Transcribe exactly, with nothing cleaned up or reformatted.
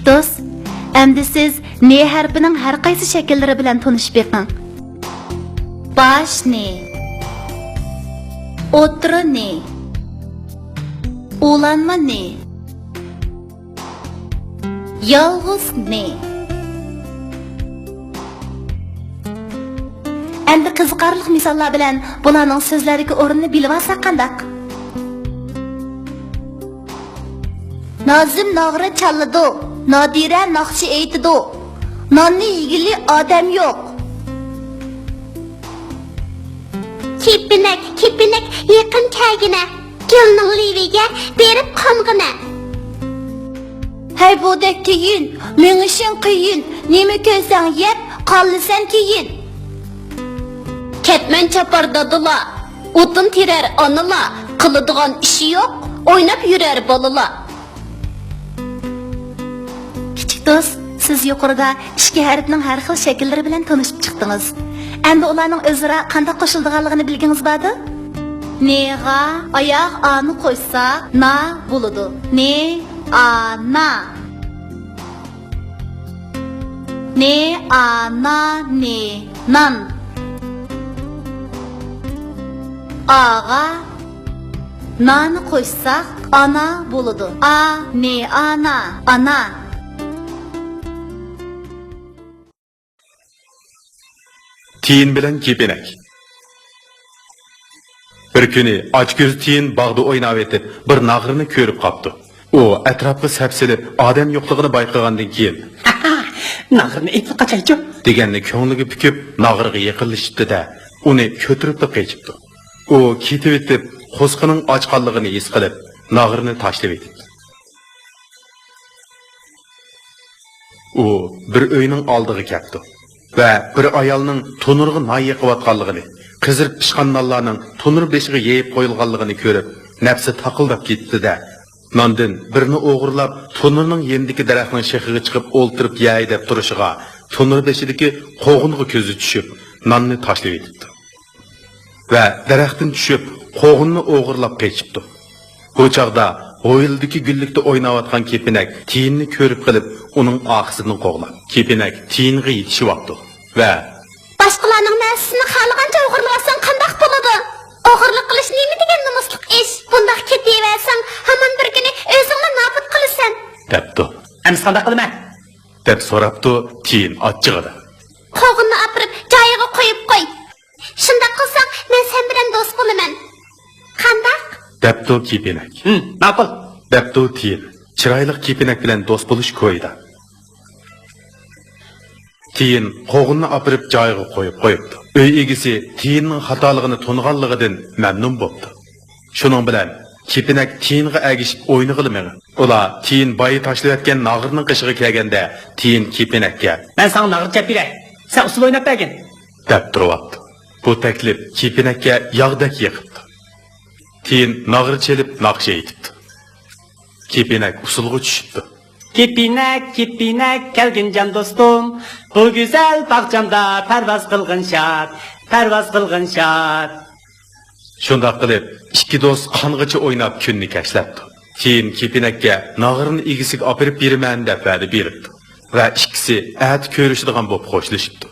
دوست، ئەمدى سىز نې ھەرپىنىڭ ھەر قايسى شەكىللىرى بىلەن تونۇشۇپ بېقىڭ. باش نې، ئوتتۇرا نې، ئۇلانما نې، يالغۇز نې. ئەمدى قىزىقارلىق مىساللار بىلەن بۇلارنىڭ سۆزلەردىكى ئورنىنى بىلىۋالساق قانداق؟ نازىم ناغرا چالىدۇ، نادىرە ناخشا ئېيتىدۇ. ناننى يېگىلى ئادەم يوق. كېپىنەك، كېپىنەك، يېقىن كەلگىنە. گۈلنىڭ لېۋىگە بېرىپ قونغىنە. ھەي، بۇدەك تېيىن، مېڭىشىڭ قىيىن، نېمە كۆرسەڭ يەپ، قالىسەن كېيىن. كەتمەن چاپار دادىلار، ئوتۇن تېرەر ئانىلار، قىلىدىغان ئىشى يوق، ئويناپ يۈرەر بالىلار. كىچىك دوست، سىز يۇقىرىدا ئىككى ھەرپنىڭ ھەر خىل شەكىللىرى بىلەن تونۇشۇپ چىقتىڭىز. ئەمدى ئۇلارنىڭ ئۆزئارا قانداق قوشۇلىدىغانلىقىنى بىلگىڭىز باردۇ؟ نېغا ئاياغ ئانى قوشساق، نا بولىدۇ. نې، ئا، نا. نې، ئا، نا، نې، نان. ئاغا نانى قوشساق، ئانا بولىدۇ. ئا، نې، ئانا، ئانا. تىيىن بىلەن كېپىنەك. بىر كۈنى ئاچكۆز تىيىن باغدا ئويناۋېتىپ، بىر ناغرىنى كۆرۈپ قاپتۇ. ئۇ ئەتراپقا سەپسېلىپ، ئادەم يوقلۇقىنى بايقىغاندىن كېيىن، ناغرىنى ئېلىپ قاچايچۇ، دېگەننى كۆڭلىگە پۈكۈپ، ناغرىغا يېقىنلىشىپتۇ-دە، ئۇنى كۆتۈرۈپلا قېچىپتۇ. ئۇ كېتىۋېتىپ، قوسىقىنىڭ ئاچقانلىقىنى ھېس قىلىپ، ناغرىنى تاشلىۋېتىپتۇ. ئۇ بىر ئۆينىڭ ئالدىغا كەپتۇ ۋە بىر ئايالنىڭ تونۇرغا نان يېقىۋاتقانلىقىنى، قىزىرىپ پىشقان نانلارنىڭ تونۇر بېشىغا يېيىپ قويۇلغانلىقىنى كۆرۈپ، نەپسى تاقىلداپ كېتىپتۇ-دە، ناندىن بىرنى ئوغرىلاپ، تونۇرنىڭ يېنىدىكى دەرەخنىڭ شېخىغا چىقىپ ئولتۇرۇپ يەي دەپ تۇرۇشىغا، تونۇر بېشىدىكى قوغۇنغا كۆزى چۈشۈپ، ناننى تاشلىۋېتىپتۇ. ۋە دەرەختىن چۈشۈپ، قوغۇننى ئوغرىلاپ قېچىپتۇ. بۇ چاغدا ھويلىدىكى گۈللۈكتە ئويناۋاتقان كېپىنەك تىيىننى كۆرۈپ قېلىپ، ئۇنىڭ ئارقىسىدىن قوغلاپ، كېپىنەك تىيىنغا يېتىشىۋاپتۇ ۋە، باشقىلارنىڭ نەرسىسىنى خالىغانچە ئوغرىلىۋالساڭ قانداق بولىدۇ؟ ئوغرىلىق قىلىش نېمە دېگەن نومۇسلۇق ئىش؟ بۇنداق كېتىۋەرسەڭ، ھامان بىر كۈنى ئۆزۈڭلا نابۇت قىلىسەن. دەپتۇ. ئەمىسە قانداق قىلىمەن؟ دەپ سوراپتۇ تىيىن ئاچچىقىدا. قوغۇننى ئاپىرىپ جايىغا قويۇپ قوي. شۇنداق قىلساڭ، مەن سەن بىلەن دوست بولىمەن. قانداق؟ دەپتۇ كېپىنەك. ھىم، ماقۇل. دەپتۇ تىيىن، چىرايلىق كېپىنەك بىلەن دوست بولۇش كويىدا. تىيىن قوغۇننى ئاپىرىپ جايىغا قويۇپ قويۇپتۇ. ئۆي ئىگىسى تىيىننىڭ خاتالىقىنى تونۇغانلىقىدىن مەمنۇن بوپتۇ. شۇنىڭ بىلەن كېپىنەك تىيىنغا ئەگىشىپ ئوينىغىلى مېڭىپ، ئۇلار تىيىن بايا تاشلىۋەتكەن ناغرىنىڭ قېشىغا كەلگەندە، تىيىن كېپىنەككە، مەن ساڭا ناغرا چېلىپ بېرەي، سەن ئۇسسۇل ئويناپ بەرگىن، دەپ تۇرۇۋاپتۇ. بۇ تەكلىپ كېپىنەككە ياغدەك يېقىپتۇ. تىيىن ناغرا چېلىپ ناخشا ئېيتىپتۇ. كېپىنەك ئۇسسۇلغا چۈشۈپتۇ. كېپىنەك، كېپىنەك، كەلگىن جان دوستۇم، بۇ گۈزەل باغچامدا پەرۋاز قىلغىن شاد، پەرۋاز قىلغىن شاد. شۇنداق قىلىپ، ئىككى دوست قانغىچە ئويناپ كۈننى كەچلەپتۇ. كېيىن كېپىنەككە ناغرىنى ئىگىسىگە ئاپىرىپ بېرىمەن دەپ ۋەدە بېرىپتۇ ۋە ئىككىسى ئەتە كۆرۈشىدىغان بولۇپ خوشلىشىپتۇ.